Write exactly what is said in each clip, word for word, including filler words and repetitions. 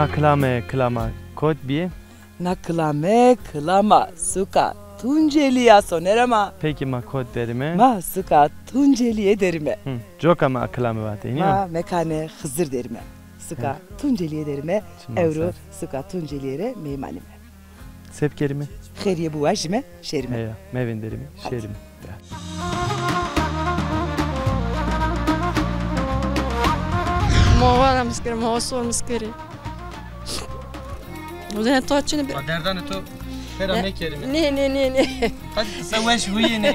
Na kilame kilama kot bîye? Na kilame kilama suka Tuncelî ya sonere ma. Pekî ma kot derîme? Ma suka Tuncelîye derîme. Hı, coka ma kilame vatê, nîyo? Ma mekanê Xizir derîme. Suka Tuncelîye derîme. Ewro suka Tuncelîye rê meymanîme. Se bikerîme? Xêrîye biwajîme, şêrîme. Heya, mevênderîme, şêrîme. Mo vara miskirî, mo sormî miskirî. O zaman to çini bir... Ma derdanê to pêra mekerîme. Nê, nê, nê, nê. Hadi kısa weş huyê nê.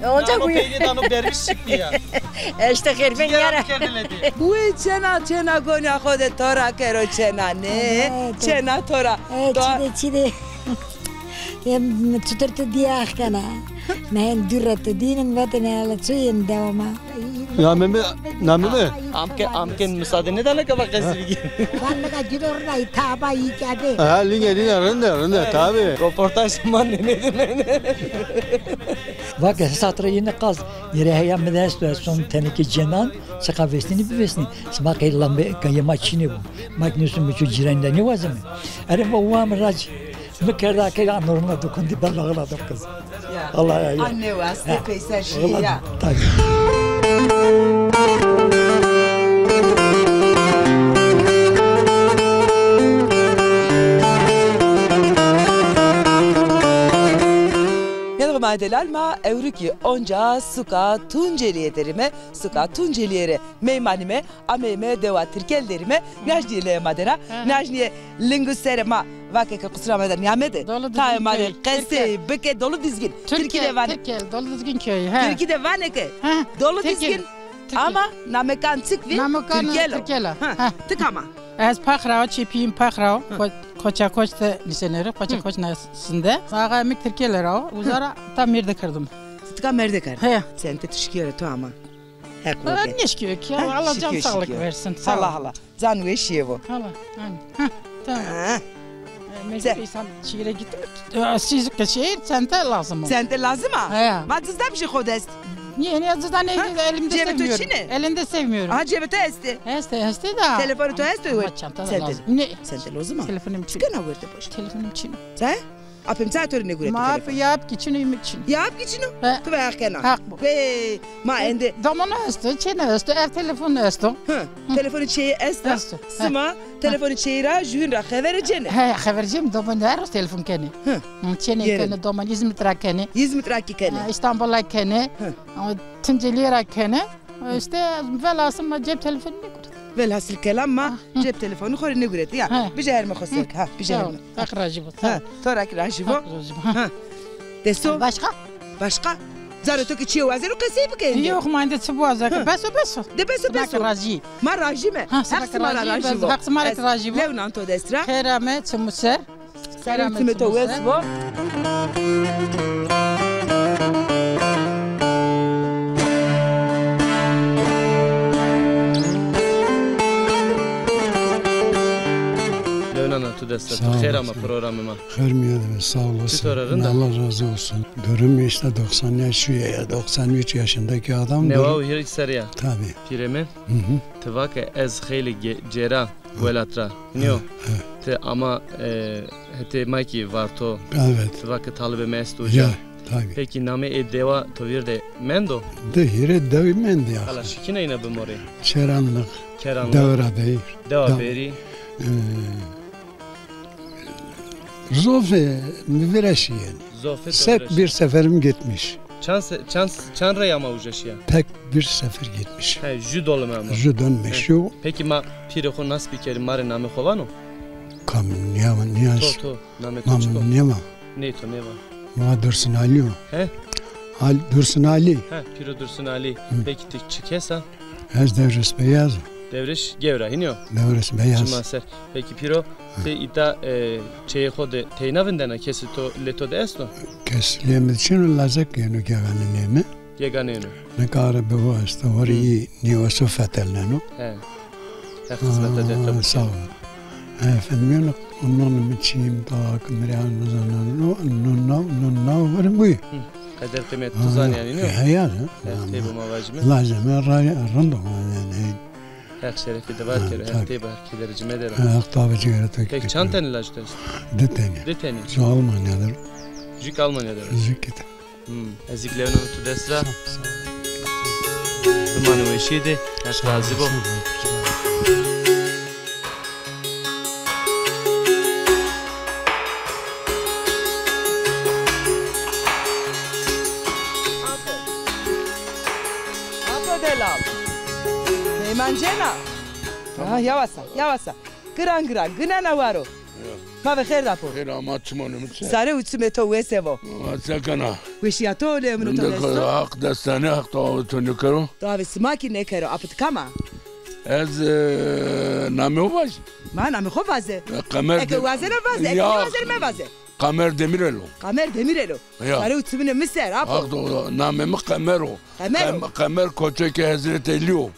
Onca huyê. Peynî dano bermiş çıktı ya. E, işte xêrben yara. Wê çêna, çêna gonya xo de to ra kero çêna nê. Çêna to ra. E, çi de, çi de. Em çutir tu diye axkena. Ne en dûr ra tu dînin vatene ala çu yên dewama. Nameme, nameme. Amke, amke müsaade ne dana kava qesî bigî. Van nika gidor ra taba yi kade. Ha, linge, linge, rinde, rinde, tabi. Roportaj man ne ne. Vake satra yine qaz. Yere heya mi de esto, son teneke cenan, saka vestini bi vestini. Sima kay lambe, kay ma çine bu. Mak nusum bu çu ciran de ne vazeme. Ere bu vam rac. Mi kerda ke ya normal dokun di bela gala dokuz. Ya. Allah ya, ya. Anne waste peyser şey ya. Tabii. Yanıma delal ma ewriki onca suka Tuncelîye derime, suka Tuncelîye rê meymanîme. Ameyme dewa Tirkel derîme, najnîye leyê ma der a, najnîye lingu serê ma, vake ke qusura ma der nîyamede. Tayê ma de qesey bike Dolu Dizgin. Tirkî de vanê. Tirkel, Dolu Dizgin köyü, he. Tirkî de vanê ke Dolu Dizgin. Ama namekan çik vî? Namekan Tirkel o. Tirkel o. Ha, tik ama. Ez Paxra o, çê pîyîm Paxra o. Ko-, Koça Koç de nîsenêro, Koça Koç nasinde. Axa mi Tirkel ra o, uza ra ta mêrde kerdim. Tika mêrde kerd. He. Sente tişkî ra to ama. Heq weke. Nêşkîyo ki, Allah can sağlık versin. Sağ ol. Allah Allah. Can weşîye vo. Allah. Ha, tamam. Mecbur insan şehire gitti mi? Siz şehir, çanta lazım o. Çanta lazım ha? He. Ma cizda bir şey xo dest. Niye, niye cizda ne, elimde sevmiyorum. Cebê to çin e? Elimde sevmiyorum. Aha, cebê to este. Este, este da. Telefonu to esto? Ama çanta da lazım. Ne? Çanta lazım ha? Telefonum çin. Çıkana werte boş. Telefonum çin. Sen? Apê mi ça to rê nêguretî telefon? Ma apê ya apkî çin o, îmik çin o. Ya apkî çin o? He. Tu ve heq kena. Heq bo. Ve ma ende. Domono esto, çêne esto, ev telefon esto. Hı. Telefonê çêyî esta. Esto. Sima telefonê çêyî ra jûhîn ra xevere cêne. He, xevere cêne, doman her roz telefon kenê. Hı. Hı, çêne kenê, doman Îzmit ra kenê. Îzmit ra kî kenê. Ha, Îstanbul ra kenê. Hı. Ama Tuncelîye ra kenê. Îşte velhasil ma cep telefonu nêguret. Velhasil kelam ma cep telefonu xo rê nêguret. Ya, bije herme xo ser. Ha, bije herme. Heq rajî bo. Ha, to ra kî rajî bo. Heq rajî bo. Ha. Deso? Başka? Başka? Zarê to kî çîyo wazeno qesey bike ende. Yok, ma ende çi biwaza ke beso, beso. De beso, beso. Rajî. Ma rajî me. Heq sima ra rajî bo. Heq sima ra kî rajî bo. Lew nan to dest ra. Xêr ame, çimû ser. Serê timê to wes bo. Lewnana tu desta. Sağ olasın. Xêr ama programê ma. Xêr mîyan de be, sağ olasın. Çitur a, rind a? Allah razı olsun. Durum işte doksan yaş, şu ya, doksan üç yaşındaki adam. Newa û hîrê serrî ya. Tabii. Pîrê mi? Hı hı. Ti va ke ez xeylê ge-, cêra welat ra. Nîyo? He, he. Ti ama, e, hetê ma kî varto. Evet. Ti va ke talibê mi esto uca. Ya, tabii. Pekî namê ê dewa to vîr de mendo? De hîrê dewî mendî ya. Hala şikîna îna bimorê? Çeranlık. Çeranlık. Dewa Beyîr. Dewa Beyîrî. E, Zofê mi viraşî yanî. Zofê to viraşî. Tek bir seferim gitmiş. Çand se-, çand, çand rey ama uca şîya? Tek bir sefer gitmiş. He, jü dolime ama. Jü dönme şu. Pekî ma pîrê xo nas bikerî, ma rê namê xo vano? Kam nîyama, nîyas. To, to, namê to çik o? Nîyama. Ney to, nêva. Ma Dursun Ali o. He? Al-, Dursun Ali. He, pîro Dursun Ali. Hı. Pekî ti çi kes a? Ez Devres Beyaz. Devres Gewra, hînî yo? Devres Beyaz. Çima ser. Pekî pîro, ti îta, e, çeyê xo de teyna vindena, kesê to lê to de esto? Kes lê mi çin o, lazek yeno geganê nê mi. Geganê yeno. Nika ara bi ho esto, horî yî nîweso fetelneno. He. Her xizmete de. Aa, sağ ol. Efendim, yani, ondan mı çiyim, tak, miryan, no, no, no, no, no, no, no, bu. Hı. Qeder qîmet tu zanî yanî, nîyo? He, ya, ya. Her tey bo ma vajîme. Lazim e, ra-, rind o, yanî. Heq şerefî de var kero, Heq tey bar keder cime der. Heq tabi cigera to. Peki çand tenî laj to est? Di tenî. Di tenî. Ju Almanya der. Jük Almanya der. Jük. Hmm, ez zî lewnan tu dest ra. Sağ ol, sağ ol. Bimanê weşîye de, Heq razî bo. Sağ ol, sağ ol. Apo. Apo delal. Meyman cena. Ha, yawasa, yawasa. Giran giran, ginena waro. Ma ve xêr de apo. Xêr ama, çima nêmit se? Sare û çimê to wese vo. Ma se kena? Weşîya to, lê emrê to dest o. Haq destanê, Haq to avê to nêkero. To avê sima kî nêkero, apo ti kam a? Ez, e, namê xo vaj. Ma namê xo vaze. E, Qemer. Eke wazena vaze, eke nêwazena mevaze. Qemer Demîrel o. Qemer Demîrel o. Ya. Sare û çiminê mi ser, apo. Haq do, namê mi Qemer o. Qemer o. Qem-, Qemer koçekê Hezretî Elî yo.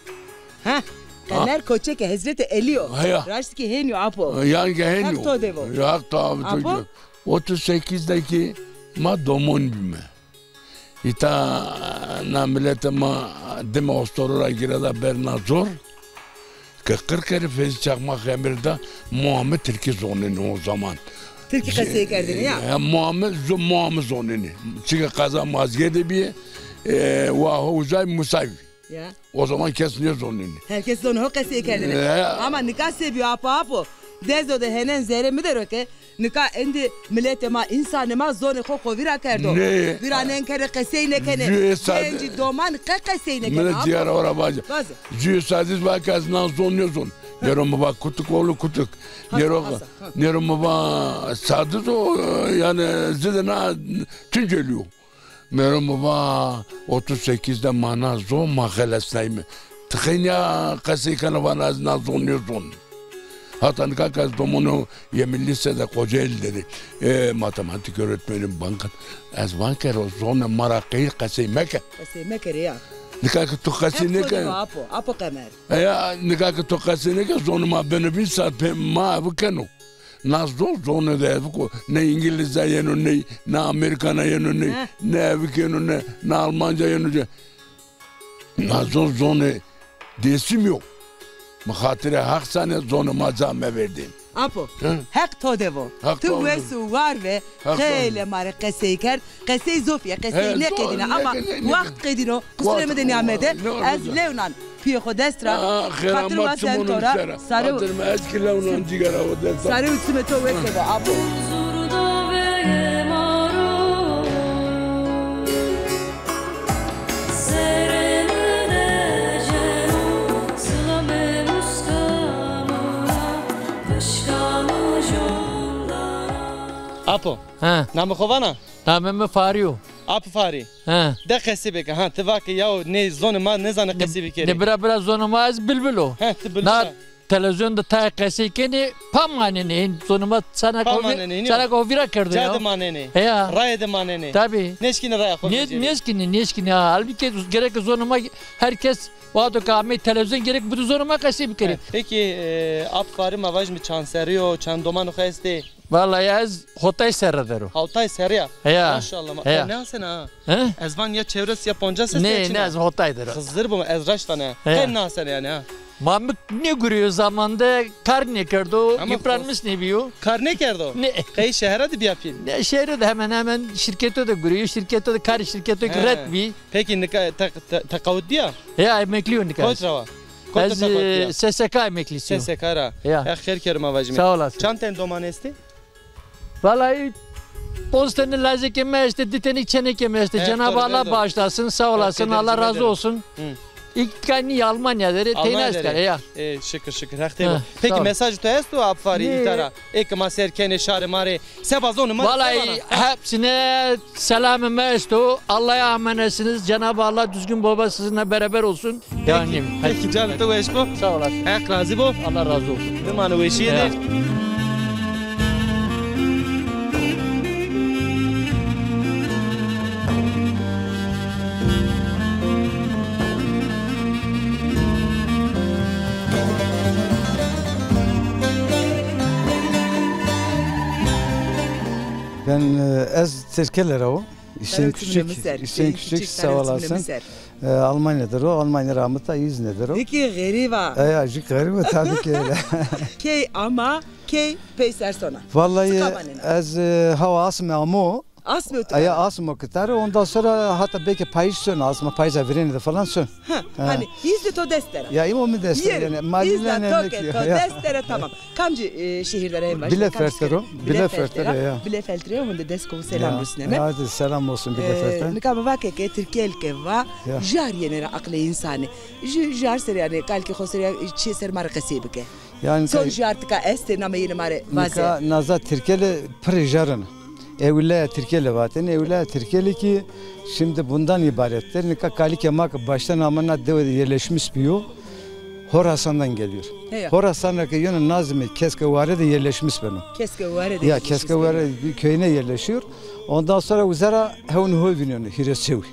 Ha, Qemer koçekê Hezretî Elî yo. Ha, ya. Raşt kî hênî yo, apo. Yan kî hênî yo. Haq to de vo. Ya, Haq to avê to. Apo? Otuz sekiz de kî ma domon bîme. Îta na miletê ma dime ostoro ra gireda ber na zor. Ke qir kerê Feyzî Çakmak emir da, ma ame tirkî zonenê o zaman. Tirkî qesey kerdêne ya? E, ma ame zo-, ma ame zonenê. Çike qeza Mazgê de bîye, e, wa ho uzay Musay. Ya. O zaman kes nêzonenê. Her kes zonê ho qesey kerdêne. E. Ama nika se bîyo apo, apo? Dezo de henen zerê mi der o ke, nika endî miletê ma, însanê ma zonê xo xo vîra kerdo. Nê. Vîra nêkenê, qesey nêkenê. Gencî, doman qe qesey nêkenê. Mi de cîgera ora vaje. Vaze. Jûyê sadîz va ke ez na zon nêzon. Nêro mi va kutik oğlu kutik. Nêro, nêro mi va sadîz o, yanî zî de na Tuncelî yo. Nêro mi va otuz sekiz de ma na zon ma xelesnayîme. Ti qey nîya qesey kena vana ez na zon nêzon. Hata nika ke ez domonê yemî lîse de Kocaeli de, e, matematik öğretmeni banka. Ez van ke ro zonê ma ra qey qesey meke. Qesey mekerê ya. Nika ke tu qesey nêke. Apo, apo Qemer. Eya, nika ke to qesey nêke, zonê ma beno vîst saet pê ma evi keno. Na zon, zonê de evi ko, ne îngilîza yeno, ne, ne amerîkana yeno, ne, ne evi keno, ne, ne almanca yeno. Na zon, zonê Dêsimî yo. Mi xatirê Haq sanê zonê ma ca meverdên. Apo, Heq to de vo. Tu wes û war ve, xeylê ma rê qesey kerd. Qesey zofîye, qesey nêqedîne ama waxt qedîno. Qusurê mi de nîyamede. Ez lewnan pîyê xo dest ra. Xatir wasen to ra. Sare û, ez kî lewnan cîgera xo dest ra. Sare û çimê to wes vo, apo. Apo. He. Namê xo vana? Namê mi Farî yo. Apo Farî. He. De qesî bike. Ha, ti va ke yaw nê zonê ma nêzanê qesî bikerê. Nê bira bira zonê ma ez bilbil o. He, ti bilbil a. Na televîzyon de tayê qesey kenê, pa manenê. Hên zonê ma sana ko vîra kerdo ya. Ca de manenê. Heya. Rayê de manenê. Tabî. Nêşkînê raya xo bicêrê. Nêşkînê, nêşkînê ha. Halbukî gerek zonê ma her kes wexto ke amey televîzyon gerek bido zonê ma qesey bikerê. He. Pekî, e, Apo Farî ma vajîme çand serrî yo, çand domanê xo estê? Vallahi ez hotay serre der o. Hotay serrî ya? Heya. Maşallah. Ma-, heya. Nêasena ha. He? Ez van ya çewres ya poncas estê. Nê, nê, ez hotay der o. Xizir bo, ez raşt vana. Heya. Qe nêasena yanî ha. Ma mi nêgurîyo zamande, kar nêkerdo, yıpranmış nêbîyo. Kar nêkerdo? Nê. Qey şehre de bîya pîl? Nê, şehre de hemen hemen şirketo de gurîyo, şirketo de, karê şirketo kî ret bî. Pekî nika te-, te-, teqawut dîya? Heya, emeklî yo nika. Kot ra wa? Ez, e, S S K emeklîsî yo. S S K ra. Ya. Heq xêr kero ma vajîme. Sağ olasın. Çand tenî doman estê? Vallahi ponc tenî lazekê mi estê, di tenî çênekê mi estê. Cenab-ı Allah bağışlasın, sağ olasın, Allah razı olsun. Hı. Îlk kanî Almanya der ê, teyna estê ya. E, şikir, şikir. Heq tey bo. Pekî mesajê to esto Apo Farî îta ra? Ê ke ma ser kenê şarê ma rê, seba zonê ma rê. Vallahi hepsine selamê mi esto. Allah'a emanetsiniz. Cenab-ı Allah düzgün baba sizinle beraber olsun. Peki, peki, canê to weş bo. Sağ olasın. Heq razî bo. Allah razı olsun. Bimanê weşîye de. Ben, e, ez Tirkele ra wo. Hüseyin Küçük, Hüseyin Küçük, sağ olasın. E, Almanya'dır o, Almanya ramıta İzne'dir o. Peki gariba. E, ya, jü gariba tabii ki öyle. Key ama, key peyser sona. Vallahi ez, e, hava asme amo. Asme o. Aya asme o kitarı, ondan sonra hatta belki payız sön, asma payıza vireni de falan sön. Ha, hani izle to destera. Ya, imo mi destera yani. Malina ne to destera, tamam. Kamci, e, şehirde en başta? Bielefeld'tir o. Bielefeld'tir ya. Bielefeld'tir ya, hunde desko selam rusneme. Hadi selam olsun Bielefeld'e. E, nika mi vake ke Tirkel ke va, jar yenera aqlê insani. Ju jar ser yani, kalki xo ser ya, çi ser ma re qesey bike. Yani son jar tika este, name yeni ma re vaze. Nika naza Tirkeli pir jarın. Ewlaya Tirkeli vaten. Ewlaya Tirkeli ki şimdi bundan ibarettir. Nika kalike ma ki baştan amına dewe yerleşmiş biyo. Horasan'dan geliyor. Horasan'a ki yönü Nazmi Keskeware de yerleşmiş beno. Keskeware de. Ya, Keskeware bir köyüne yerleşiyor. Ondan sonra uzara hevni ho vinönü, hire sewi.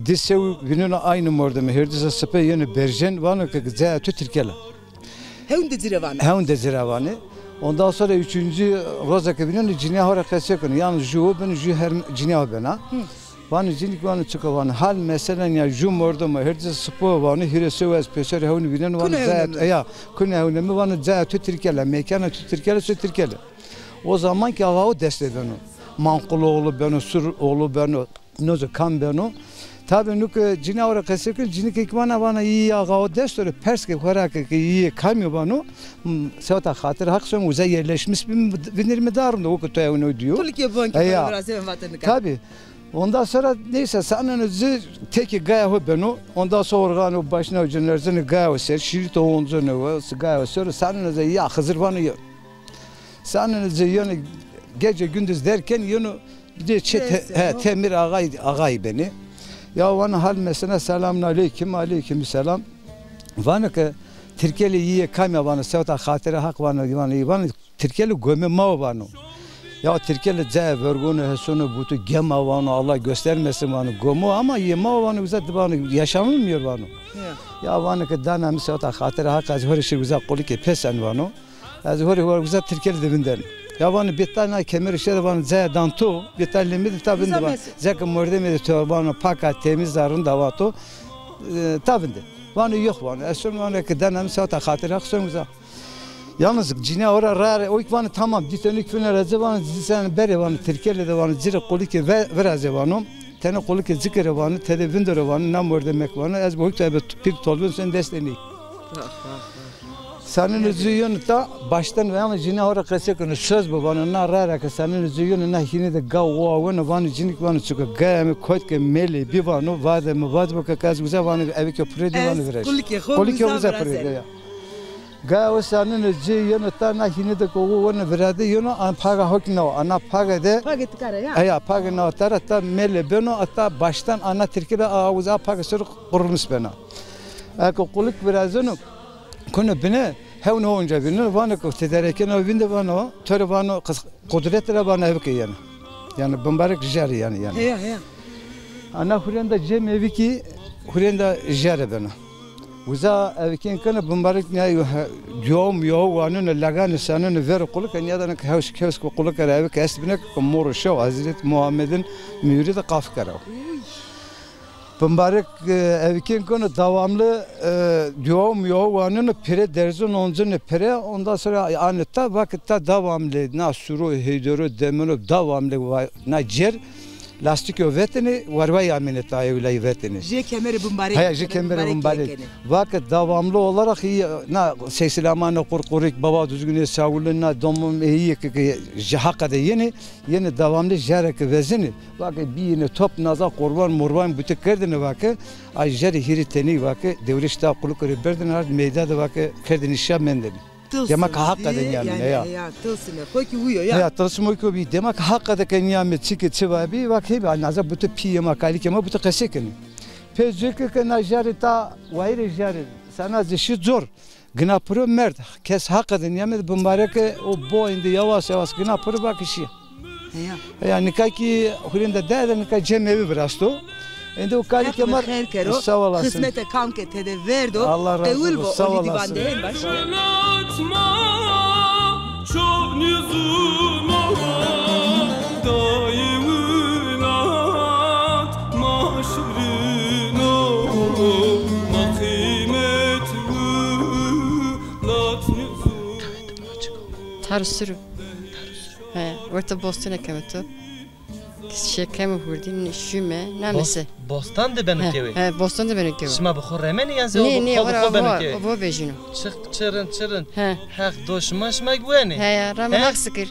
Di sewi vinönü aynı mordemi, herdisa sıpe yönü berjen, vano ki zaya tu Tirkela. Hewn de ci ra vanê. Hewn de ci ra vanê. Ondan sonra üçüncü roza ke vinenê, cinîya ho ra qese keno. Yanî jû ho beno, jû her cinîya ho bena. Vanê cinîk, vanê çik o, vanê hal mesela ya jû mordemo, herdîse sipo vanê, hîrê sew ez pêser hewn vîneno, vanê caya, ya, kunê hewnê mi, vanê caya tu Tirkel a, mekana tu Tirkel a, tu Tirkel a. O zaman ki Ağaoğlu destê beno. Manquloğlu beno, Suroğlu beno. Nozo kam beno. Tabi nuke cinîya ho ra qesey keno, cinîke ki vana, vana îyê Ağaoğlu dest o rê, pers ke xo ra ke, ke îyê kamî yo vano, m, sewta xatir Haq son uza yerleşmiş bî, vinir mi darım da, o ke to ewnê ho dîyo. Tulikê bon ki virazê vatene ka. Tabi. Ondan sonra neyse saneno ci tekî gaya ho beno. Ondan sonra organ o başına o cenazenê gaya ho ser, şîrît o onzonê ho, gaya ho ser, saneno ci ya Xizir vano yo. Saneno ci yeno gece gündüz derken yeno de çi te, he, Temir Ağay, Ağay benê. Ya vano hal mesela, selamun aleyküm, aleyküm selam. Vano ke Tirkelî îyê kamî ya, vano sewta xatirê Haq, vano, vano, vano Tirkelî gomê ma o vano. Ya Tirkelî caya vergonê, hesono, butu gema vano, Allah göstermesin vano, gomo ama îyê ma o vano, uza di vano yaşanılmıyor vano. Ya vano ke dana mi sewta xatirê Haq, ez ho rê şir uza qulikê pêsen vano. Ez ho rê ho ra uza Tirkelî de vindeno. Ya vano bê ta na kemerê şîya de vano caya dan to, bê ta lê mi de ta vinde vano. Zeke mordemê de to vano pak a, temiz a, rind a vato, e, ta vinde. Vano yok vano. Ez son vano ke dana mi sewta xatirê Haq son uza. Yalnız cinîya ho ra ra, ra, o ki vano tamam, dîteno ki fîne ra ci vano, ci sen berê vano, Tirkelî de vano, ci rê qulikê ve, virazê vano. Tene qulikê ci kerê vano, tede vindero vano, na mordemek vano, ez bo hukta ebe pîr tolbin sen destê ney. Saneno ci yeno ta baştan vano, cinîya ho ra qese keno, söz bo vano, na ra ra ke saneno ci yeno, na hînê de ga o aweno, vano cinîk, vano çik o, gaya mi kot ke melê bî vano, vade mi vac bo ke, ke ez uza vano, eve ke pure dî vano viraj. Qulikê ho uza pure dî ya. Gaya o saneno ci yeno ta na hînê de ke o weno virade yeno, an paga ho ki nao, ana paga de. Pagê ti kara ya. Eya, pagê nao tara ta melê beno, ata baştan ana Tirkî de a uza paga ser qurulmuş bena. Eke qulik virazeno, kuno bine, hewn onca bîno, vano ke ti derekeno vinde vano, to rê vano qis-, qudret ra vano eve ke yeno. Yanî bimbarek jer yanî, yanî. Heya, heya. Ana hurenda cem evi ki hurenda jere bena. Uza evikên kena bimbarek nîya yo he, dua mîya ho waneno, leganê saneno verê qulik, nîyadano ke hewş, hewş ke qulik ra evi ke est bine ke moro şew Hazret Muhammedin mûrî de qaf kera. Bimbarek, e, evikên keno devamlı, e, dua mîya ho waneno, pire derzon onzonê pire, ondan sonra anê ta, vake ta devamlı, na suro, heydero, demeno, devamlı va-, na cer, lastîkê ho vetenê, warwayî amênê ta ewlay vetenê. Jê kemerê bimbarek. Haya, jê kemerê bimbarek. Vake devamlı olarak î-, na Seysilamanê Qurqurik, Baba Duzgunê Sawulî, na domon ê îyê ke, ke ji Haqa de yenê, yenê devamlı jere ke vezenê. Vake bîyêne top naza qurban murban bute kerdêne vake, ay jere hîrê tenî vake, dewrê şita qulik rê berdêne ard meyda de vake kerdêne şa mendêne. Demek Haqa de nîyamîne ya. Ya, tilsime. Xo ki uyo ya. Ya, tilsimo ki bî. Demek Haqa de ke nîyamî çi ki çi va bî, vak hêbî, ay naza butu pîyê ma, kalikê ma butu qesey kenê. Pê zû ki ke na jarê ta, wayîrê jarê, sana zî şî zor. Gina piro merd. Kes Haqa de nîyamî de bimbareke o bo êndî yawas yawas gina piro vak şî. Heya. Heya, nika ki hurênda daya de nika cem evi virasto. Êndî o kalikê ma. Heq xêr kero. Sağ olasın. Xizmete kam ke tede verdo. Allah razı olsun. Qewil bo. Sağ olasın. Olî dîvan de hên baş. Tarusuru. He, orta bostone keme to. Şekeme hurdî, şume, namese. Bostan de beno kewe? He, bostan de beno kewe. Şima bi xo remenî yan zî o bi xo beno kewe? Nê, nê, ora vo bejîno. Çi, çi rind, çi rind. He. Heq do şima, şima güvenî. He ya, rame Heq sikir.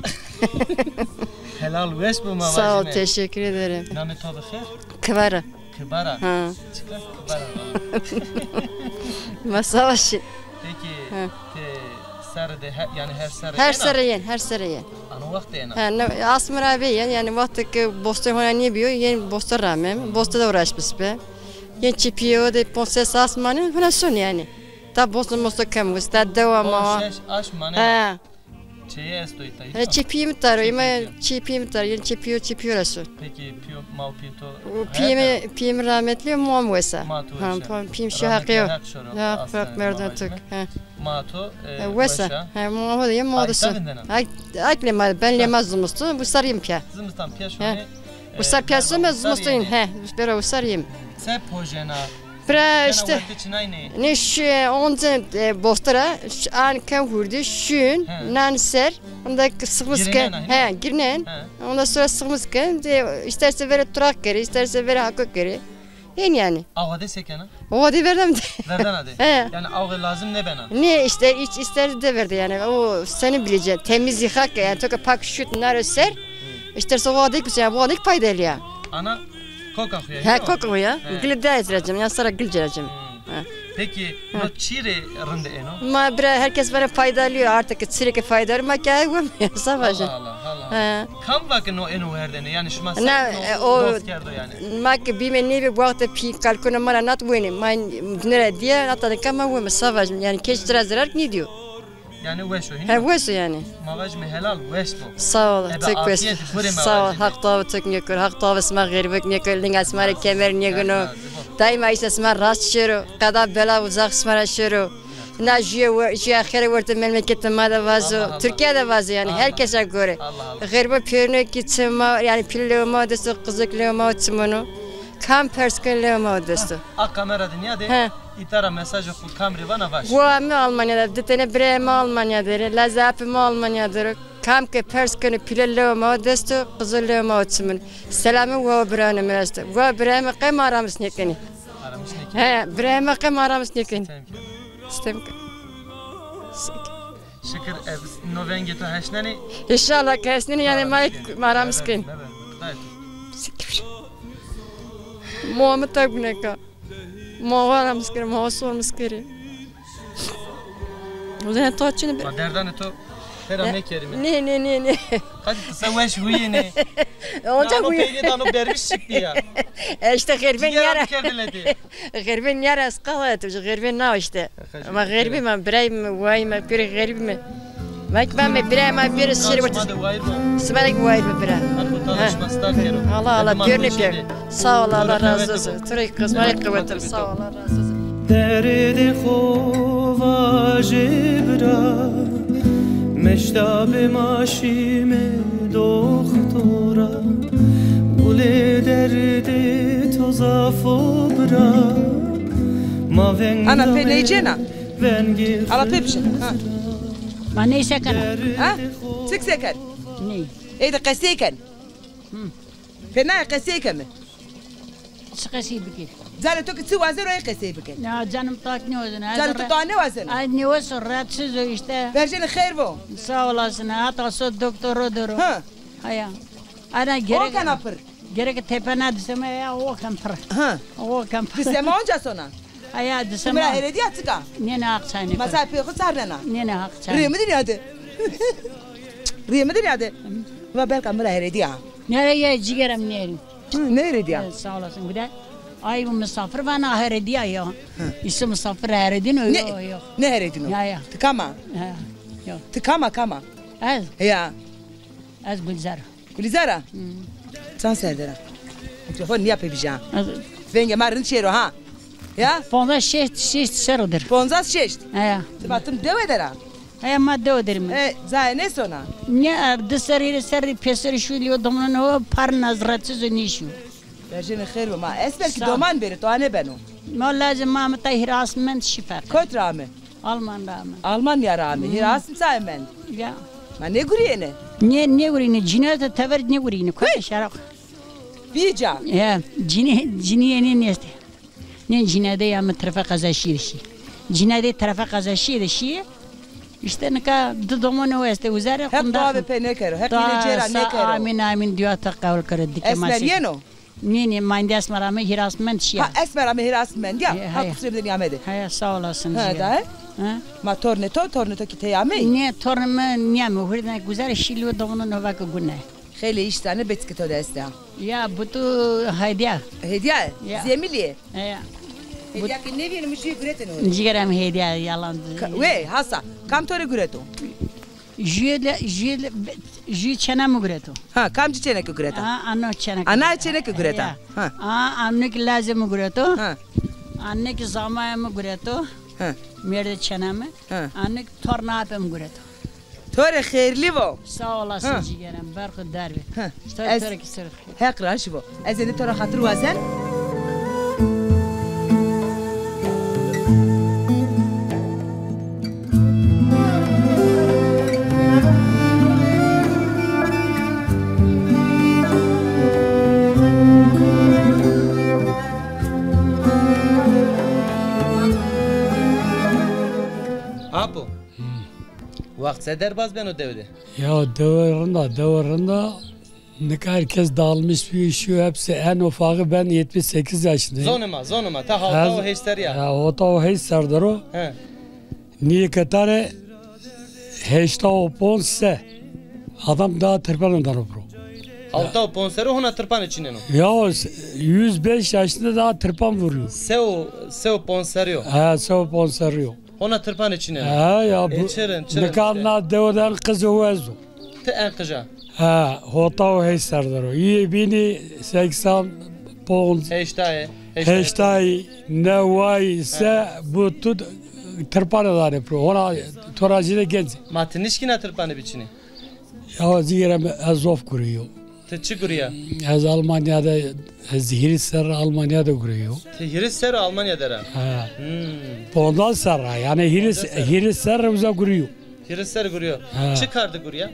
Helal weş bo, ma vajîme. Sağ ol, teşekkür ederim. Namê to bi xêr? Kibara. Kibara. Ha. Çika Kibara? Ma savaşî. Peki, ti serre de, yanî her serre yen? Her serre yen, her serre yen. Ano wext de ena? Ha, ne, asmira bê yen, yanî wextê ke bostê hona nêbîyo, yen bosta ramem, bosta de uğraş bispe. Yen çipîyo de ponses asmanî hona son yanî. Ta bosta mosta kem wis, ta dewa ma. Ponses asmanî. Ha. Çeye esto îta? He, çê pîyê mi taro, îma çê pîyê mi taro, yen çê pîyo, çê pîyo ra so. Peki pîyo, ma û pîyê to? Pîyê mi, pîyê mi rahmetli, ma mi wes a. Ma to wes a. Ha, pîyê mi şi Heqî yo. Heq merdon tok. Ha. Ma to, e, wes a. He, ma ho de, yen ma de so. Ak lê ma, ben lê ma zimiston, wisar yen pîya. Zimistan pîya şonê. Wisar pîya some, zimiston yen. He, bera wisar yen. Se pojena? Bira îşte. Nê şu, e, onca, e, bostura, şu an ken hurdî, şun, nan ser, onda sıkmış ken, he, girnen. Ondan sonra sıkmış ken, de, isterse vere turak kere, isterse vere hako kere. Yen yanî. Awa de se kena? Awa de verdem de. Verdena de. He. Yanî awa lazim nêbena? Nê, îşte, hiç ister de verde yanî. O seni bileceksin. Temiz yıkak, yanî, toka pak şut, naro ser. Îşte, awa de kus, yanî, awa de paydelî ya. Ana Koka xo ya? He, koka xo ya. Gilî de ez recim, ya sara gil recim. Peki, no çî rê rind êno? Ma bira, herkes bana faydalı artık, çî rê ke faydalı, ma ke ay weme, savaşe. Allah Allah, Allah. He. Kam va ke no êno werdene? Yanî şima se no, e, o dost kerdo yanî? Ma ke bîme nêbî, bu wexte pî kalkona ma ra nat wêne. Ma nêre diye, nata de kama weme, savaşe. Yanî keş tira zerar nêdîyo. Yanî weş o hînî? He, weş o yanî. Ma vajîme helal weş bo. Sağ ol, tek weş. Sağ ol, Haq tawa tek nêkor, Haq tawa sima xêrbek nêkor, linga sima rê kemer nêgino. Daîma îşte sima rast şêro, qeda bela uzax sima ra şêro. Na jüye, jüye xêre werto memleketê ma de vazo, Tirkîya de vazo yanî, her kesa gore. Xêrbo pêrino kî çê ma, yanî pîle lewê ma desto, qizek lewê ma çimono. Kam pers keno lewê ma desto. A kamera de nîya de. He. Îta ra mesajê xo kam rê vana vaj. Wa mi Almanya de, di tene birayê ma Almanya de rê, lazê apê ma Almanya de ro. Kam ke pers keno pîle lewê ma desto, qizo lewê ma çimin. Selamê wa birayê mi esto. Wa birayê mi qe ma aramis nêkenî. Aramis nêkenî. He, birayê mi qe ma aramis nêkenî. Stem ke. Stem ke. Şikir, e, no vengê to heşnenê? Înşallah ke heşnenê, yanî ma, ma aramis kenî. Şikir. Mo mi ta guneka. Ma wa ra miskirî, ma wa sor miskirî. Zene to çin bir. Ma derdanê to pêra mekerîme. Nê, nê, nê, nê. Qet qisa weş huyêne. Onca huyê. Peyde dano derviş çıktı ya. E, îşte xêrbê nîyara. Xêrbê nîyara ez qala tu, xêrbê na îşte. Ama xêrbê ma, birayê mi, wayê mi, pêrê xêrbê mi. Vak va mi bira, ma bira şêr wet. Sima de wayir bo. Sima de wayir bo bira. Heq Teala şima star kero. Allah Allah, pêrnê pêr. Sağ ol, Allah razı olsun. Türk kızma kuvvetim. Sağ ol, Allah razı olsun. Derdê xo vajê bira, meştabê ma şîme doxtora. Gulê derdê to zaf o bira, ma veng. Ana pê neycena? Ala pê bişin. Ha. Ma ney se kena? Ha? Çik se ken? Ney. Ey de qesey ken. Hı. Pê naye qesey keme. Çi qesey bikir? Canê to ki çi wazeno ey qesey bike. Ya canım tak nêwazeno. Canê to daha nêwazeno. Ay nêwazeno, rahatsız o işte. Vercene xeyr bo. Sağ olasın. Hatta so doktor o doro. Ha. Haya. Ana gerek. O kana pir. Gerek tepena diseme ya, o kan pir. Ha. O kan pir. Disema onca sona. Aya, disema. Mira herediya çika? Nêne, haq çay nêkor. Masay pê xo çarnena. Nêne, haq çay. Rê mi dinya de. Rê mi dinya de. Va belka mira herediya. Nere ya, cigeram nêrî. Hı, ne herediya? E, sağ olasın. Gude. Ay, bu misafir vana herediya ya. Hı. İşte misafir heredin o, ne, yok, yok. Ne heredin o? Ya, ya. Ti kama? Ha, yok. Ti kama, kama? Ez? Ya. Ez Gülzar. Gulîzar a? Hı. Çand serre der a? Mikrofon nîya pê bîja. Vengê ma rind şêro ha. Ya? Ponzas şeşt, şeşt serre der. Ponzas şeşt? He ya. Ti va tim dewe der a? He ya, ma dewe der îme. E, cayê nêsona? Nê, di serrî, hîrê serrî, pêserî şû lîyo domanon o, par na, rahatsız o, nêşîyo. Vercêne xêr bo ma. Ez belkî doman bêrê to, a nêbeno. Ma lazê ma mi ta hîrê asm mend şî feqîr. Kot ra ame? Alman ra ame. Almanya ra ame. Hîrê asm cayê mend? Ya. Ma nêgurîyêne? Nê, nêgurîyêne. Cinîyade tever nêgurîyêne. Kote şara. Vîca. Ya, cinî, cinîyêne nêste. Nê cinîyade ya mi tirfa qeza şîye de şîye. Cinîyade tirfa qeza şîye de şîye. Îşte nika di domonê ho estê, uza rê. Heq dua ve pê nêkero. Heq îne cêra nêkero. Amîn, amîn, dua to qebul kero dike ma. Esmer yeno? Nê, nê, mayndî esmer ame, hîrasmend şîya. Ha, esmer ame, hîrasmend ya. Ha, qusrê mi de nîyamedê. Heya, sağ olasın. Ha, da he? Ha? Ma tornê to, tornê to kî tey amey? Nê, tornê mi nîyame. Hurdene guzare şîlî û domonun ho vake gune. Xeylê îştane bêçikê to de estê ha. Ya, bu tu hediya. Hediya? Ya. Zemilîye? Heya. Hediya ke nêvîyeno mi jûyê guretêne ho rê. Cîgera mi hediya, yalan. Wê, hasa. Kam to rê gureto? Jûyê le, jûyê le, jûyê çêna mi gureto. Ha, kamcî çêneke gureta? Ha, ano çêneke. Ana çêneke gureta. Ya. Ha. A, anno kî lazê mi gureto. Ha. Anno kî zamaya mi gureto. Ha. Mêrdê çêna mi. Ha. Anno kî torna apê mi gureto. To rê xêrlî vo. Sağ olasın cîgerem, berxu derbi. Ha. To rê kî ser. Heq razî bo. Ez êdî to ra xatir wazen. Apo. Hı. Waxt se derbaz beno dewe de? Ya dewe rind a, dewe rind a. Nika herkes dağılmış bir yaşıyor. Hepsi en ufağı ben yetmiş sekiz yaşındayım. Zonê ma, zonê ma. Ta hewta û heşt serrî ya. Ya, hewta û heşt serrî der o. He. Nîyê ketare heşta û ponc se. Adam daha tirpanê dano bro. Hewta û ponc serrî hona tirpanê çîneno. Ya yüz beş yaşında daha tırpan vuruyor. Se û, se û ponc serrî yo. Ha, se û ponc serrî yo. Hona tirpanê çîneno. Ha ya, bu. E, çirin, çirin nika işte. Na dewe de en qizê ho ez o. Ti en qij a? Ha, hota û heşt serrî der o. Îyê bînî seksen ponc, heştayî, heştayî, newayî se bu tu tirpanê danê pro. Hona to ra zî de genc. Ma ti nişkîna tirpanê biçînî? Ya zî gere ez zof gurîyo. Ti çi gurîya? Ez Almanya de, ez hîris serr Almanya de gurîyo. Ti hîris serr Almanya der a? Ha. Hmm. Ponzda serr a, yanî hîris, hîris serr uza gurîyo. Hîris serr gurîyo. Ha. Çi kar de gurîya?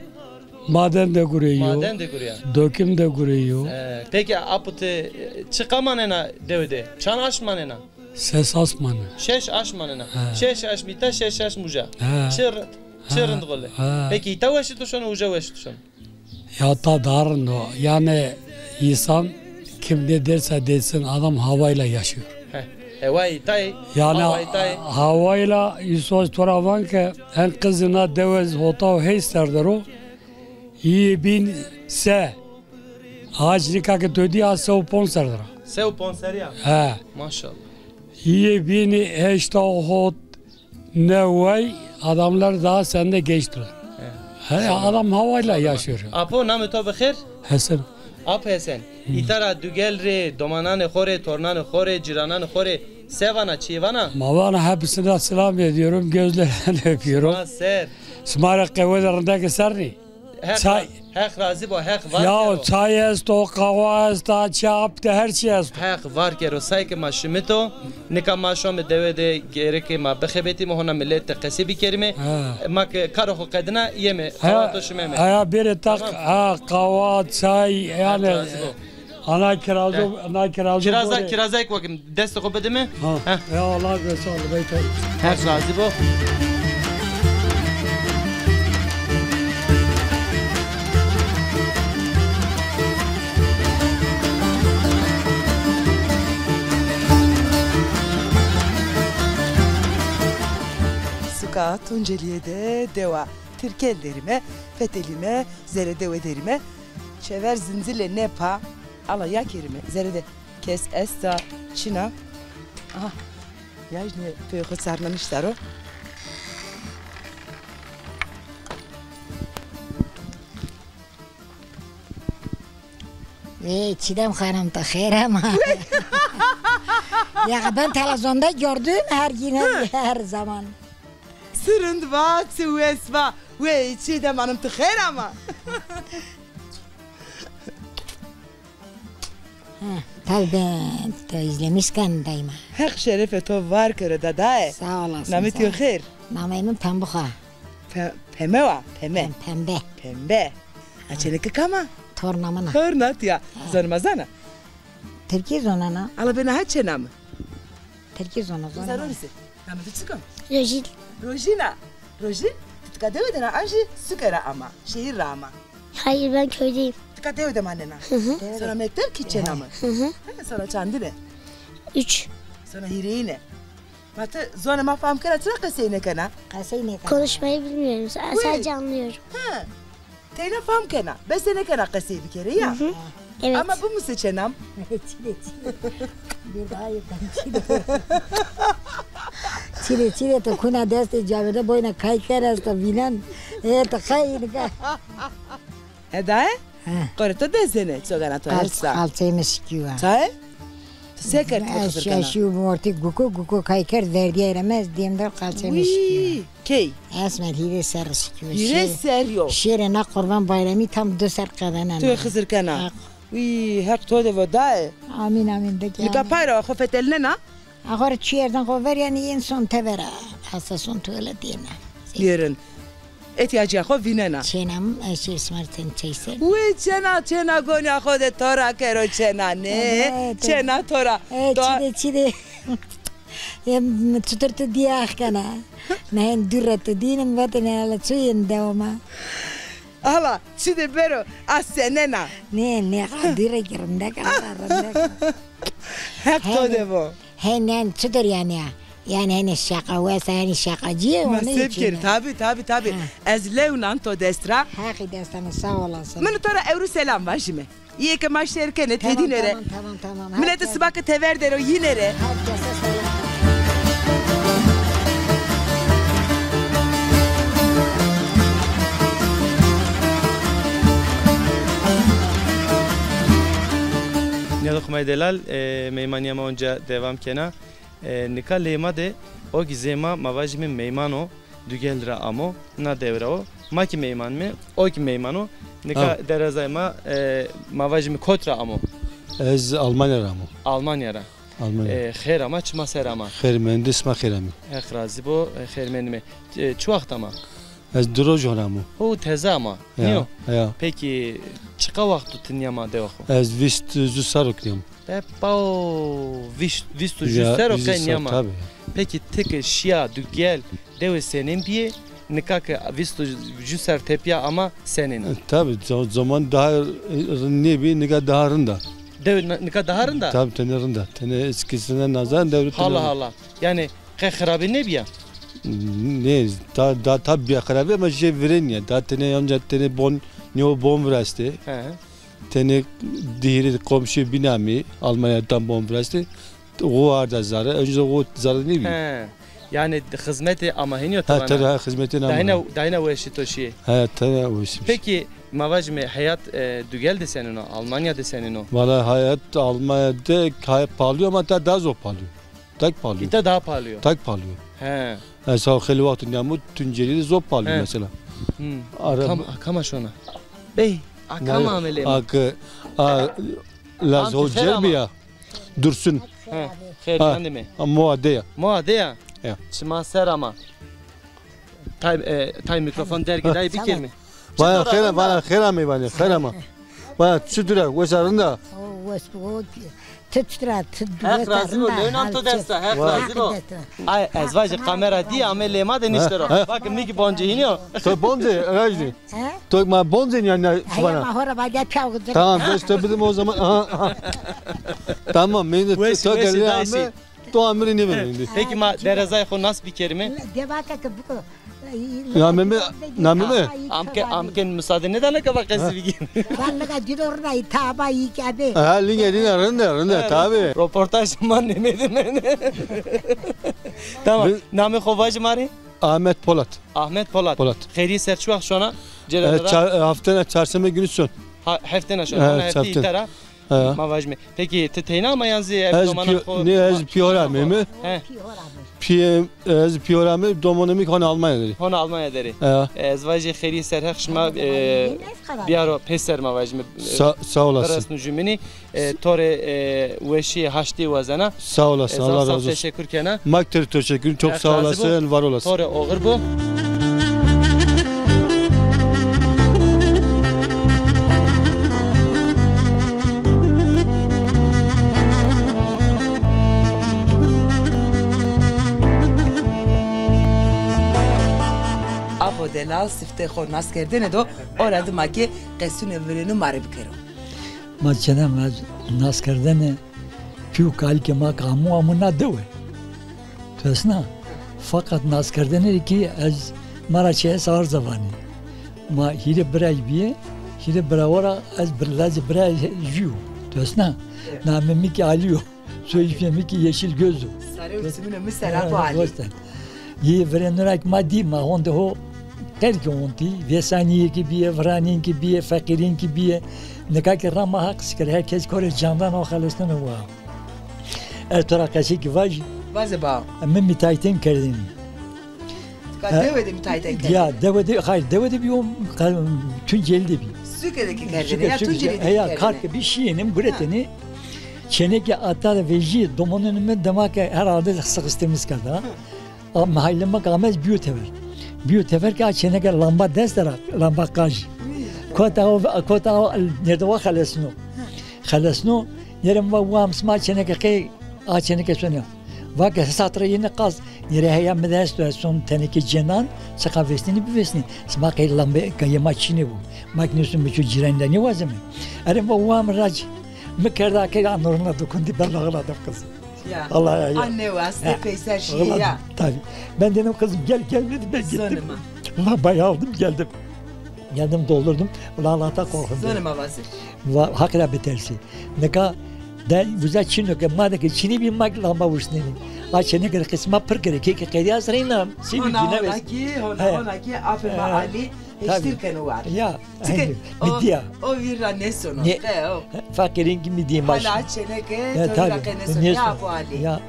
Maden de gurîyo. Maden de gurîya. Döküm de gurîyo. E, peki apo ti, e, çiqa manena dewe de? Çand aşm manena? Ses aşm manena. Şeş aşm manena. Ha. Şeş aşm îta, şeş aşm uca. Ha. Çi rind, çi rind gole. Ha. Peki îta weşî to şono, uca weşî to şono? Ya ta daha rind o. Yanî insan kim ne derse desin, adam havayla yaşıyor. He. Hewayî tay, yanî hewayî tay. Havayla îsoj to ra van ke en qizî na dewe hota û heşt serr der o. Îyê bîn se. Hac nika ke to dî a se û ponc serr der a. Se û ponc serrî ya? He. Maşallah. Îyê bînî heşta û hot. Ne vay, adamlar daha sende gençtiler. He. He, adam havayla yaşıyor. Apo, namê to bi xêr? Hesen. Ap Hesen. Hı. Îta ra dugel rê, domananê xo rê, tornanê xo rê, cîrananê xo rê se vana, çîyê vana? Ma vana hepsine selam ediyorum, gözlerinden öpüyorum. Sima ser. Sima ra qehwe de rindeke ser nî. Heq, çay, Heq razî bo, Heq var kero. Ya çay esto, qahwa esta, çap de her şey esto. Heq var kero, say ke ma şimito. Nika ma şome dewe de, gereke ma bixebetîme, hona milet de qesey bikerîme. Ha. Ma ke karo xo qedina yeme, qahwa to şimeme. Aya bêrê taq, tamam. Ha, qahwa, çay, yanî. Heq razî bo. Ana kirazo, ana kirazo. Kiraza, kirazayk wakim, destê xo bide mi. Ha. Heh. Ya Allah, sağ ol, beyte. Heq razî bo. Suka Tuncelîye de dewa Tirkel derîme, fetelîme, zerê dewe derîme. Çever Zînzîlê nê pa, ala ya kerîme, zerê de kes esta, çin a. Aha, yajnê pê xo sarna nişta ro. Ê, Çiğdem Hanım, ti xêr ama. Ya ben televizyonda gördüm her gün, her zaman. Çi rind va, çi wes va. Wey, Çiğdem Hanım, ti xêr ama. Ha, tabii ben to izlemişken daima. Heq şerefê to var kero dadaye. Sağ olasın. Namê to xêr? Namê mi Pembux a. Pe-, peme wa, peme. Pem-, pembe. Pembe. A çêneke kam a? Torna min a. Torna to ya. Ha. Zonê ma zana? Tirkî zonena. Ala bena ha çêna mi? Tirkî zona, zona. Zarori se. Namê to çik o? Rojîn. Rojîn a. Rojîn, ti tika dewe de na an jî suke ra ama, şehir ra ama? Hayır, ben köydeyim. Tika dewe de manena? Hı hı. Sona mekteb kî çêna mi? Hı hı. He, sona çandine? Üç. Sona hîrêyine. Ma ti zonê ma fam kena, çira qesey nêkena? Qesey nêkena. Konuşmayı bilmiyorum. Sadece anlıyorum. Ha. Teyna fam kena. Bese nêkena qesey bikerê ya. Hı hı. Evet. Ama bimuse çêna mi. Çile, çile. Bir daha yeter, çile. Çile, çile, to kuna destê cavêrde boyna kayker esta vînen. E, to kay nika. Eda e? He. Qorê to dezenê, çogana to hesta. Qalçeyê mi şikî wa. Tae? Ti se kerd, ti xizir kena? Ez şî mortî guko, guko kay kerd, verdîyay ra mi ez dêm der qalçeyê mi şikî wa. Wî, key? Esmer hîrê serr şikî wa. Hîrê serr yo. Şêrê na Qurban Bayramî tam di serr qedenena. Tu xizir kena. Heq. Wî, Heq to de vo dae. Amîn, amîn, de ki. Nika pay ra xo fetelnena? Axor çi yerden xo ver, yanî yên son tever a, hasta son tuvalet yena. Yerin. Îhtîyacîya xo vînena. Çêna mi, ez şêr sima rê tenê çay ser. Wê çêna, çêna gonîya xo de to ra kero çêna nê. Evet, evet. Çêna to ra. E, çi de, çi de. Em, çitur tu dîye ax kena. Ne, en dûr ra tu dînim, vatêne ala çi yên dewama. Ala, çi de bero, a senena. Nê, nê, ha, dûre ki rindek a, rindek a. Heq to de vo. Henen çitur yanî ya? Yanî henî şaqa wes a, yanî şaqacî yê, ma onî seb kerî. Tabî, tabî, tabî. Ha. Ez lew nan to dest ra. Heqî destena, sağ olasın. Min to ra ewro selam vajîme. Yê ke ma şêr kenê, tedîne rê. Tamam, tamam, tamam, tamam. Miletê siba ke tever der o, yîne rê. Herkese selam. Nîyadoxê ma yê delal, e, meymanîya ma onca devam kena. E, nika lê ma de o ki zê ma, ma vajîme meyman o. Dugel ra amo, na dew ra o. Ma kî meyman îme, o kî meyman o. Nika derazayê ma, e, ma vajîme kot ra amo? Ez Almanya ra amo. Almanya ra. Almanya. E, xêr ama, çima ser ama? Xêr mendî, sima xêr amî. Heq razî bo, e, xêr mendîme. E, çi waxt ama? Ez di roj hona amo. Ho, teze ama. Ya, nîyo? Ya. Pekî, çiqa waxt o ti nîyama dewa xo? Ez vîst, zu serr o ke nîyama. Be bao, vîst, vîst û ju serr o ke nîyama. Tabî. Pekî ti ke şîya Dugel, dewê senên bîyê, nika ke vîst û ju serr tepîya ama senên a? E, tabî, zo-, zoman daha rind nêbî, nika daha rind a. Dew ni-, nika daha rind a? Tabî, tenê rind a. Tenê eskisine nazaran dew rind a. Hala hala. Yanî qe xirabî nêbîya? Nê, ta, da, tabî bîya xirabî ama jê virên nîya. Da tenê, anca tenê bon, nîyo bon virastê. He. Tenê di hîrê komşî bîn amî, Almanya ra tam bon virastê. O arda zare, önce o zare nêbî. He. Yanî xizmetê ama hênî yo? Ha, tena, ha, xizmetê ama. Dayna, dayna weşî to şîyê. Ha, tena weşî. Pekî, ma vajîme heyat, e, Dugel de senên o, Almanya de senên o? Valla heyat Almanya de heyat pahalı yo ama ta daha zor pahalı yo. Tak pahalı yo. Îta daha pahalı yo. Tak pahalı yo. He. Ez ha xeylê waxt nîyamo, Tuncelî de zor pahalı yo mesela. Hmm. Araba. Kam, a kam a şona? Bey, a kam amele mi? A ke, a, Laz Hoca bîya. Dursun. He, xêr can dime. Ha, Moa de ya. Moa de ya. Ya. Çima ser ama. Tay, e, tay mîkrofon dergî dayî bikerîme. Vana xêr, vana xêr amê, vana xêr ama. Vana çitur a, wes a, rind a? O, wes, o, ti çitur a, ti... Heq razî bo, lew nan to dest ra, Heq razî bo. Ay, ez vajî kamera dî, amê lê ma de nişte ro. Bak, mi kî boncê hînî yo. To boncê, Rajnî. He? To ma boncê nîya, nîya. He, şibana. Ma hora vade piyav gıcık. Tamam, ben işte bizim o zaman. Aha, aha. Tamam, meyne to geldi ama. To amiri ne verindi? Peki ma derezay xo nas bikerime. Debata ke buko. Ya meme, na meme. Amke, amke müsaade ne dana ke bak qesî bigim. Vallahi dilo rına taba yi kade. Ha, linge, linge, rinde, rinde, tabi. Roportaj ma nemedim. Tamam. Namê xo vajî ma rê? Ahmet Polat. Ahmet Polat. Polat. Xeyrî ser çi waxt şona? E, çar-, e, haftena çarşembe günü son. Ha, heftena şona. Ha, heftî tera. Ha. Ma vajîme. Peki ti teyna ama yan zî ev domana xo? Ne, ez pîyora me mi? He. Pîyê, ez pîyora me, domonê mi hona Almanya derê. Hona Almanya derê. Ha. Ez vajî xeyrî ser Heq şima, e, biyaro pêser ma vajîme. Sa-, sağ olasın. Biresnu jümini. E, to rê, e, weşî, haştî wazena. Sağ olasın, Allah razı olsun. Teşekkür kena. Ma kî to rê teşekkür, çok sağ olasın, var olasın. To rê oxir bo. Lal siftê xo naskerdene do, ora dima ke qesûnê virênû ma rê bikero. Ma çêna, ma naskerdene, pî û kalikê ma ke amo, amo na dewe. Tu esna? Fakat naskerdene rê kî ez, ma ra çê ez arza vanê. Ma hîrê birayî bîyê, hîrê birawo ra ez bir lezê birayê jû yo. Tu esna? Namê mi kî Alî yo. Soyîsmê mi kî Yeşilgöz o. Sarê û simînê mi ser, Apo Alî. Yê virênû ra kî ma dî, ma honde ho qerkê ontî, vêsanîyê kî bîyê, viranîn kî bîyê, feqîrîn kî bîyê. Nika kî ra ma Haq sikir, her kes ko rê candan o xelesneno wa. Ez to ra qesey kî vajî. Vaze ba. Mi mutayîtên kerdêne. Ka dewe de mutayîtên kerdêne? Ya, dewe de, hayır, dewe de bîyo, Tunceli de bî. Suke de kî kerdêne, ya Tunceli de kî kerdêne. Heya, kar ke bî şîyêne, guretêne. Çêneke ata de vejî, domonunê mi dema ke herhalde sıkıştırmış kerda. A, mihaylê mi ke ame ez bîyo tever. Bîyo tever ke a çêneke lamba dest de ra, lamba qajî. Kota o, kota o, nêrde wa xelesno. Xelesno, nêrê mi va, wa mi sima çêneke qey, a çêneke sonê. Va ke hesat ra yêne qaz, nêrê heya mi de esto, ez son teneke cênan, çiqa vêsnenî bivêsnî. Sima qey lambe, kayê ma çinê bo. Ma kî nêson mi ço cîranî de nêwazeme. Erê mi va, wa mi rac. Mi kerda ke a noruna dokundî, ben lağına da kızım. Ya. Allah ya, ya. Anne wastê peyser şîye ya. Tabii. Ben dedim kızım gel, gelmedi, ben gittim. Zonê ma. Lambayı aldım, geldim. Geldim, doldurdum. Ulan Allah'tan korkun dedim. Zonê ma vazir. Va-, Haq ra bitersî. Nika de uza çin o ke ma de ke çinî bî, ma kî lamba vuşnenî. A çêneke rê qisma pir kerê. Kê ke qedîya ez reyna. Sî bî. Hona, hona kî, hona, hona kî, afê ma Alî. Heştir keno war. Ya. Çike o, o vîr ra nêsono. Qe o. Feqîrîn kî mi dî ma. Hala çêneke to vîr ra qe nêsono. Ya Apo Alî. Ya.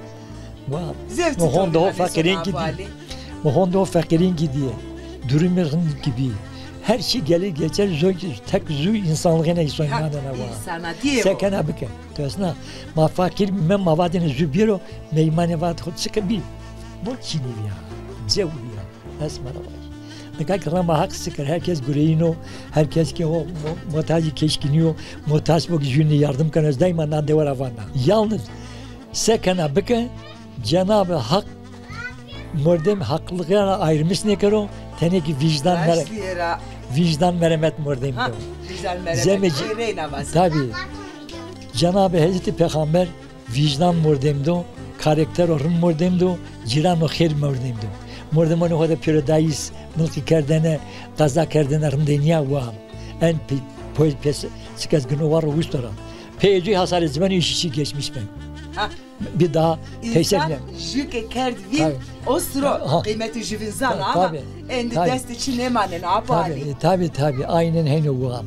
Zewt mi honde ho feqîrîn kî dî. Mi honde ho feqîrîn kî dîye. Durumê rind kî bî. Her şey gelir geçer, zor, tek zû insanlığına insan yanına var. Însanatîye o. Se kena bike. Tu esna, ma feqîr bîme, ma vatêne zû bêro, meymanê vat xo çike bî. Bol çinî bîya. Cew bîya. Ez ma ra vajî. Nika kî ra ma Haq sikir, her kes gureyîn o, her kes kî ho mo-, motacî keşkînî yo, motac bo kî jûnî yardim keno, ez daîma na dewe ra vana. Yalnız se kena bike, Cenab-ı Hak mordem haklixî ra ayrimiş nêkero, tenê kî vicdan mere-, vicdan meremet mordem do. Vicdan meremet. Zemê c-, reyna vazî. Tabii. Cenab-ı Hezretî Peyxamber Vicdan mordem do, karaktero rind mordem do, cîrano xêr mordem do. Mordemanê xo de pêrodayîs, milqî kerdene, qeza kerdene rindê nîya wa. En pê-, pê-, pês-, çik ez gino wa ro wişto ra. Pê ecû hasarê ziwanî işi çî geçmiş ben. Ha. Bir daha peyser ne? Jû ke kerd vîn, o siro qîmetê jûvîn zana ama endî destê çî nêmaneno, Apo Alî. Tabii, tabii, tabii. Aynen heyno wa.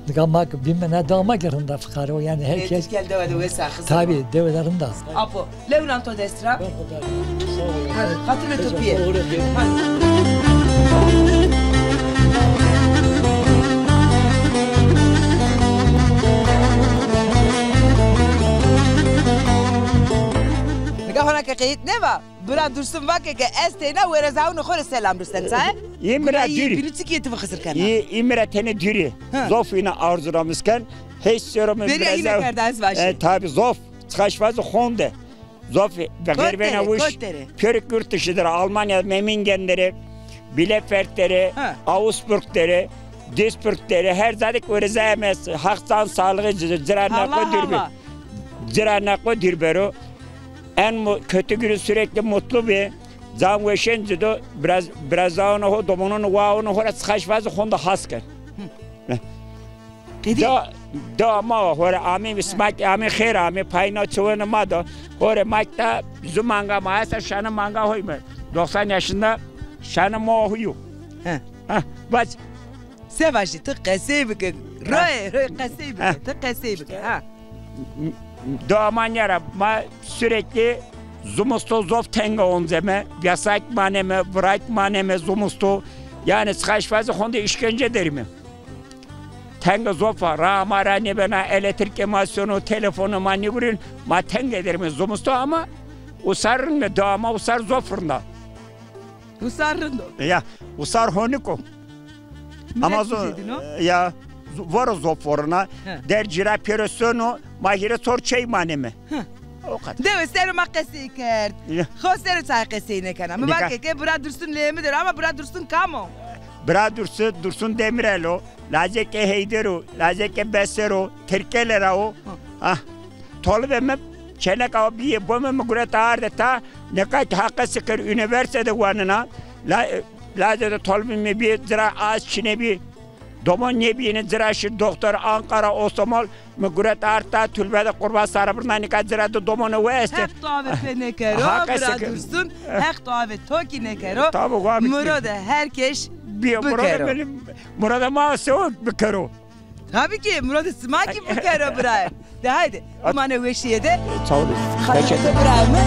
Nika ma ke bîme na dewa ma ke rind a, fiqare o, yanî her kes. Gel dewe de wes a, Xizir. Tabii, dewe de rind a. Apo, lewran to dest ra. Hadi, xatirê to pîye. Hadi. Nika hona ke qeyît nêva. Bira Dursun vake ke ez teyna wêrezawunê xo rê selam risten. Saye? Yê mi ra dûrî. Bînû çikî yê ti vixizir kena? Yê, yê mi ra tenê dûrî. Zof îna arzu ra mi ken. Heş sero mi. Beriya îna kerda ez vajî. E, tabi zof. Çiqaş vazî honde. Zof ve gervena wiş. Pêrik yurt dışı dere, Almanya, Memmingen dere, Bielefeld dere, Augsburg dere, Duisburg dere, her zadik wêrezayê mi est. Haq can sağlığı ci-, cira neqo dûr bi. Cira neqo dûr bero. En mu-, kötü günü sürekli mutlu bi. Can weşên ci do, biraz, biraz daha ona ho, domonun wa ona ho ra çiqaş vazî honde has ken. Qedî? Da, da ma hore amî, sima kî amî xêr amî, payna çiwêne ma da. Hore ma kî da zu manga ma esta, şanê manga hoy mi. Doksan yaşında şanê ma hoy yo. He. Ha, bas. Se vajî, ti qesey bike. Roye, roye qesey bike. Ti qesey bike. Ha. Dua ma nîya ra, ma sürekli zumusto zof tenga onceme, yasak maneme, bırak maneme zumusto. Yani çiqaş vazî honde işkence derime. Tenga zof a, raa ma ra nêbena, elektrîkê ma sono, telefonê ma nêgurên, ma tenga derime zumusto ama usar rind me, dua ma usar zof rind a. Usar rind o. Ya, usar honik o. Ama zo-, ya, zo-, voro zof vorona. He. Der cira pêro sono, ma hîrê çor çey maneme. He. O kadar. Dewe ser o ma qesey kerd. Ya. Xo ser o çay qesey nêkena. Mi vake ke bira Dursun lê mi der, ama bira Dursun kam o? Bira Dursun, Dursun Demirel o, lacekê Heyder o, lacekê Beser o, Tirkelî ra o. Ah, tolibê mi çêneka o bîyê bo mi, mi gureta arde ta, nika ki heqe sikir unîversîte de wanena. La, lacê de tolibê mi bîyê, ci ra az çinê bî, domon nêbîyêne, ci ra şi doktor Ankara, Ostomol, mi guret ard ta, tulbe de qurban sare birna, nika ci ra di domone we estê. Heq to ave pê nêkero, bira Dursun. Heq to ave to kî nêkero. Tabi, wa mi. Muro de her keş bikero. Muro de ma se o bikero. Tabi ki, muro de sima kî bikero, birayê. De haydi, bimane weşîye de. Sağ olun. Xatir de birayê mi.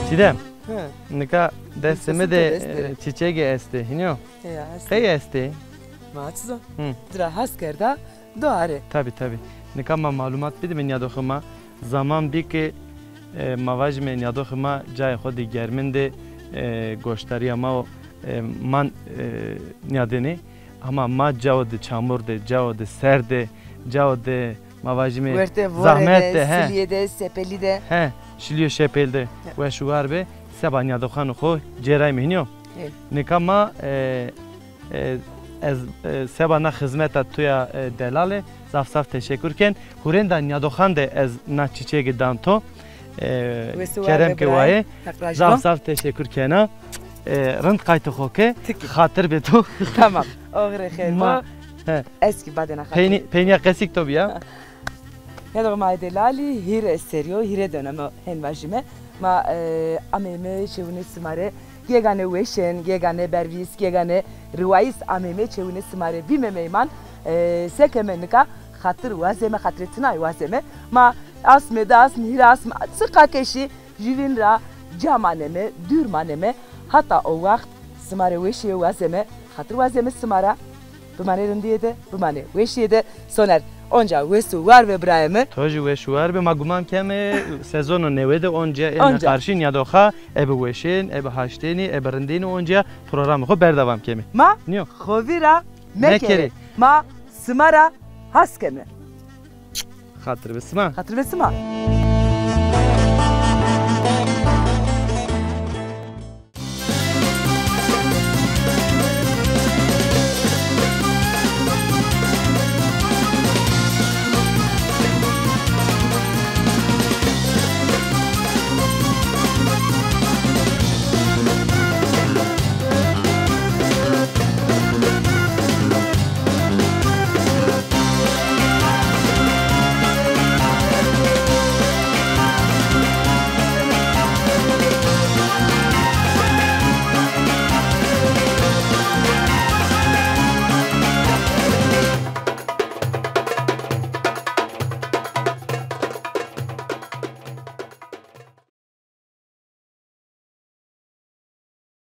Çiğdem. Hı. Nika destê mi de, e, çiçegê estê, hînî yo? Heya, estê. Qey estê? Ma çizo. Hı. Ci ra has kerda, do arê. Tabi, tabi. Nika ma malumat bidîme nîyadoxê ma. Zaman bî ke, e, ma vajîme nîyadoxê ma cayê xo de germin de, e, goşdarîya ma o, e, man, e, nîyadênê. Ama ma cao de çamur de, cao de ser de, cao de, ma vajîme, zahmet de, he. Silîye de, sepelî de. He, şilîyo şepel de. He. Weş û war be, seba nîyadoxanê xo cêrayme, hînî yo? He. Nika ma, e, e, ez, e, seba na xizmeta to ya, e, delale, zaf zaf teşekur ken. Hurênda nîyadoxan de ez na çiçegî dan to. E, kerem ke waye. Zaf zaf teşekur kena. E, rind qaytê xo ke, xatir bê to. Tamam. Oxirê xêr bo. He. Ez kî badêna xatir. Peynî, peynîya qesîk to bîya. Nîyadoxê ma delalî, hîrê serî yo, hîrê dönem o hên vajîme. Ma, e, ameyme şewine sima rê, gegane weşên, gegane bervîs, gegane riwayîs ameyme şewine sima rê, bîme meyman. E, se keme nika, xatir wazeme, xatirê tinay wazeme. Ma asme, di asme, hîrê asme, çiqa ke şî, jûvîn ra ca maneme, dûr maneme. Hata o waxt sima rê weşîye wazeme, xatir wazeme sima ra. Bimanê rindîye de, bimanê weşîye de. Soner, onca wes û war be birayê mi. To jî weş û war be. Ma guman keme sezono newe de onca êne qarşî nîyadoxa, ebe weşên, ebe haştênî, ebe rindênî, onca programê xo berdewam keme. Ma xo vîra mekerê. Ma sima ra has keme. Xatir be sima. Xatir be sima.